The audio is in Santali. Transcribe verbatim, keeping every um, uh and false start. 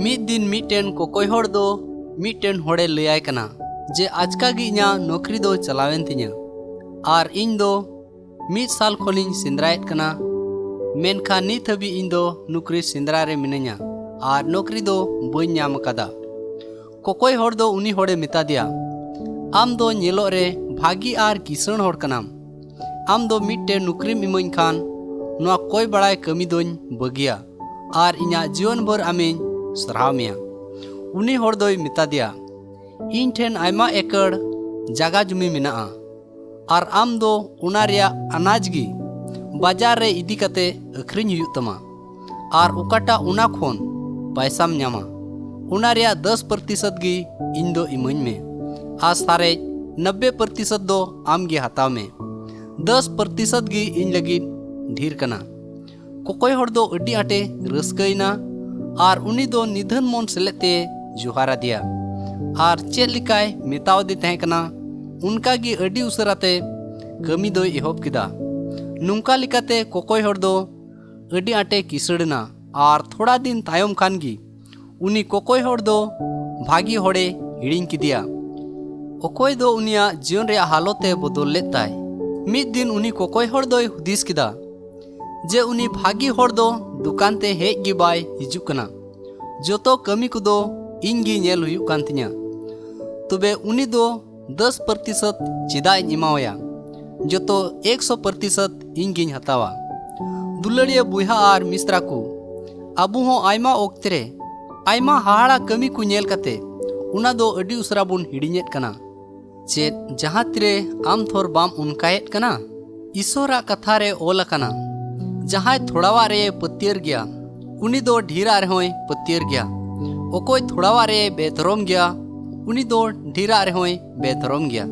ᱢᱤᱫ ᱫᱤᱱ ᱢᱤᱫᱴᱮᱱ ᱠᱚᱠᱚᱭ ᱦᱚᱲ ᱫᱚ ᱢᱤᱫᱴᱮᱱ ᱦᱚᱲᱮ ᱞᱟᱹᱭᱟᱭ ᱠᱟᱱᱟ ᱡᱮ ᱟᱪᱠᱟ ᱜᱮ ᱤᱧᱟᱹᱜ ᱱᱚᱠᱨᱤ ᱫᱚ ᱪᱟᱞᱟᱣᱮᱱ ᱛᱤᱧᱟᱹ ᱟᱨ ᱤᱧ ᱫᱚ ᱢᱤᱫ ᱥᱟᱞ ᱠᱷᱚᱱᱤᱧ ᱥᱮᱸᱫᱽᱨᱟᱭᱮᱫ ᱠᱟᱱᱟ, ᱢᱮᱱᱠᱷᱟᱱ ᱱᱤᱛ ᱦᱟᱹᱵᱤᱡ ᱤᱧ ᱫᱚ ᱱᱚᱠᱨᱤ ᱥᱮᱸᱫᱽᱨᱟ ᱨᱮ ᱢᱤᱱᱟᱹᱧᱟ ᱟᱨ ᱱᱚᱠᱨᱤ ᱫᱚ ᱵᱟᱹᱧ ᱧᱟᱢ ᱟᱠᱟᱫᱟ᱾ ᱠᱚᱠᱚᱭ ᱦᱚᱲ ᱫᱚ ᱩᱱᱤ ᱦᱚᱲᱮ ᱢᱮᱛᱟ ᱫᱮᱭᱟ, "ᱟᱢ ᱫᱚ ᱧᱮᱞᱚᱜ ᱨᱮ ᱵᱷᱟᱹᱜᱤ ᱟᱨ ᱠᱤᱥᱟᱹᱬ ᱦᱚᱲ ᱠᱟᱱᱟᱢ᱾ ᱟᱢ ᱫᱚ ᱢᱤᱫᱴᱮᱱ ᱱᱚᱠᱨᱤᱢ ᱤᱢᱟᱹᱧ ᱠᱷᱟᱱ ᱱᱚᱣᱟ ᱠᱚᱭ ᱵᱟᱲᱟᱭ ᱠᱟᱹᱢᱤ ᱫᱚᱧ ᱵᱟᱹᱜᱤᱭᱟ ᱟᱨ ᱤᱧᱟᱹᱜ ᱡᱤᱭᱚᱱ ᱵᱷᱳᱨ ᱟᱢᱤᱧ ᱥᱟᱨᱦᱟᱣ ᱢᱮᱭᱟ᱾" ᱩᱱᱤ ᱦᱚᱲ ᱫᱚᱭ ᱢᱮᱛᱟ ᱫᱮᱭᱟ, "ᱤᱧ ᱴᱷᱮᱱ ᱟᱭᱢᱟ ᱮᱠᱚᱨ ᱡᱟᱜᱟ ᱡᱩᱢᱤ ᱢᱮᱱᱟᱜᱼᱟ ᱟᱨ ᱟᱢ ᱫᱚ ᱚᱱᱟ ᱨᱮᱭᱟᱜ ᱟᱱᱟᱡᱽ ᱜᱮ ᱵᱟᱡᱟᱨ ᱨᱮ ᱤᱫᱤ ᱠᱟᱛᱮ ᱟᱹᱠᱷᱨᱤᱧ ᱦᱩᱭᱩᱜ ᱛᱟᱢᱟ ᱟᱨ ᱚᱠᱟᱴᱟᱜ ᱚᱱᱟ ᱠᱷᱚᱱ ᱯᱟᱭᱥᱟᱢ ᱧᱟᱢᱟ, ᱚᱱᱟ ᱨᱮᱭᱟᱜ ᱫᱚᱥ ᱯᱨᱚᱛᱤᱥᱚᱛ ᱜᱮ ᱤᱧ ᱫᱚ ᱤᱢᱟᱹᱧ ᱢᱮ ᱟᱨ ᱥᱟᱨᱮᱡ ᱱᱚᱵᱵᱮ ᱯᱨᱚᱛᱤᱥᱚᱛ ᱫᱚ ᱟᱢ ᱜᱮ ᱦᱟᱛᱟᱣ ᱢᱮ᱾ ᱫᱚᱥ ᱯᱨᱚᱛᱤᱥᱚᱛ ᱜᱮ ᱤᱧ ᱞᱟᱹᱜᱤᱫ ᱰᱷᱮᱨ ᱠᱟᱱᱟ᱾" ᱠᱚᱠᱚᱭ ᱦᱚᱲ ᱫᱚ ᱟᱹᱰᱤ ᱟᱸᱴᱮ ᱨᱟᱹᱥᱠᱟᱹᱭᱮᱱᱟ ᱟᱨ ᱩᱱᱤ ᱫᱚ ᱱᱤᱫᱷᱟᱹᱱ ᱢᱚᱱ ᱥᱮᱞᱮᱫ ᱛᱮ ᱡᱚᱦᱟᱨ ᱟᱫᱮᱭᱟ ᱟᱨ ᱪᱮᱫ ᱞᱮᱠᱟᱭ ᱢᱮᱛᱟᱣᱟᱫᱮ ᱛᱟᱦᱮᱸ ᱠᱟᱱᱟ, ᱚᱱᱠᱟ ᱜᱮ ᱟᱹᱰᱤ ᱩᱥᱟᱹᱨᱟ ᱛᱮ ᱠᱟᱹᱢᱤ ᱫᱚᱭ ᱮᱦᱚᱵ ᱠᱮᱫᱟ᱾ ᱱᱚᱝᱠᱟ ᱞᱮᱠᱟᱛᱮ ᱠᱚᱠᱚᱭ ᱦᱚᱲ ᱫᱚ ᱟᱹᱰᱤ ᱟᱸᱴᱮ ᱠᱤᱥᱟᱹᱲ ᱮᱱᱟ ᱟᱨ ᱛᱷᱚᱲᱟ ᱫᱤᱱ ᱛᱟᱭᱚᱢ ᱠᱷᱟᱱ ᱜᱮ ᱩᱱᱤ ᱠᱚᱠᱚᱭ ᱦᱚᱲ ᱫᱚ ᱵᱷᱟᱹᱜᱤ ᱦᱚᱲᱮ ᱦᱤᱲᱤᱧ ᱠᱮᱫᱮᱭᱟ᱾ ᱚᱠᱚᱭ ᱫᱚ ᱩᱱᱤᱭᱟᱜ ᱡᱤᱭᱚᱱ ᱨᱮᱭᱟᱜ ᱦᱟᱞᱚᱛ ᱮ ᱵᱚᱫᱚᱞ ᱞᱮᱫ ᱛᱟᱭ᱾ ᱢᱤᱫ ᱫᱤᱱ ᱩᱱᱤ ᱠᱚᱠᱚᱭ ᱦᱚᱲ ᱫᱚᱭ ᱦᱩᱫᱤᱥ ᱠᱮᱫᱟ ᱡᱮ ᱩᱱᱤ ᱵᱷᱟᱹᱜᱤ ᱦᱚᱲ ᱫᱚ ᱫᱚᱠᱟᱱ ᱛᱮ ᱦᱮᱡ ᱜᱮ ᱵᱟᱭ ᱦᱤᱡᱩᱜ ᱠᱟᱱᱟ᱾ ᱡᱚᱛᱚ ᱠᱟᱹᱢᱤ ᱠᱚᱫᱚ ᱤᱧ ᱜᱮ ᱧᱮᱞ ᱦᱩᱭᱩᱜ ᱠᱟᱱ ᱛᱤᱧᱟ᱾ ᱛᱚᱵᱮ ᱩᱱᱤ ᱫᱚ ᱫᱚᱥ ᱯᱨᱚᱛᱤᱥᱚᱛ ᱪᱮᱫᱟᱜ ᱤᱧ ᱮᱢᱟᱣᱟᱭᱟ? ᱡᱚᱛᱚ ᱮᱠᱥᱚ ᱯᱨᱚᱛᱤᱥᱚᱛ ᱤᱧ ᱜᱤᱧ ᱦᱟᱛᱟᱣᱟ᱾ ᱫᱩᱞᱟᱹᱲᱤᱭᱟᱹ ᱵᱚᱭᱦᱟ ᱟᱨ ᱢᱤᱥᱨᱟ ᱠᱚ, ᱟᱵᱚ ᱦᱚᱸ ᱟᱭᱢᱟ ᱚᱠᱛᱮ ᱨᱮ ᱟᱭᱢᱟ ᱦᱟᱦᱟᱲᱟ ᱠᱟᱹᱢᱤ ᱠᱚ ᱧᱮᱞ ᱠᱟᱛᱮ ᱚᱱᱟ ᱫᱚ ᱟᱹᱰᱤ ᱩᱥᱟᱹᱨᱟ ᱵᱚᱱ ᱦᱤᱲᱤᱧᱮᱫ ᱠᱟᱱᱟ᱾ ᱪᱮᱫ ᱡᱟᱦᱟᱸ ᱛᱤᱨᱮ ᱟᱢ ᱛᱷᱚᱨ ᱵᱟᱢ ᱚᱱᱠᱟᱭᱮᱫ ᱠᱟᱱᱟ? ᱤᱥᱚᱨᱟᱜ ᱠᱟᱛᱷᱟ ᱨᱮ ᱚᱞ ᱟᱠᱟᱱᱟ, "ᱡᱟᱦᱟᱸᱭ ᱛᱷᱚᱲᱟᱣᱟᱜ ᱨᱮᱭ ᱯᱟᱹᱛᱭᱟᱹᱨ ᱜᱮᱭᱟ, ᱩᱱᱤ ᱫᱚ ᱰᱷᱮᱨᱟᱜ ᱨᱮᱦᱚᱸᱭ ᱯᱟᱹᱛᱭᱟᱹᱨ ᱜᱮᱭᱟ᱾ ᱚᱠᱚᱭ ᱛᱷᱚᱲᱟᱣᱟᱜ ᱨᱮᱭ ᱵᱮᱫᱷᱚᱨᱚᱢ ᱜᱮᱭᱟ, ᱩᱱᱤ ᱫᱚ ᱰᱷᱮᱨᱟᱜ ᱨᱮᱦᱚᱸᱭ ᱵᱮᱫᱷᱚᱨᱚᱢ ᱜᱮᱭᱟ᱾"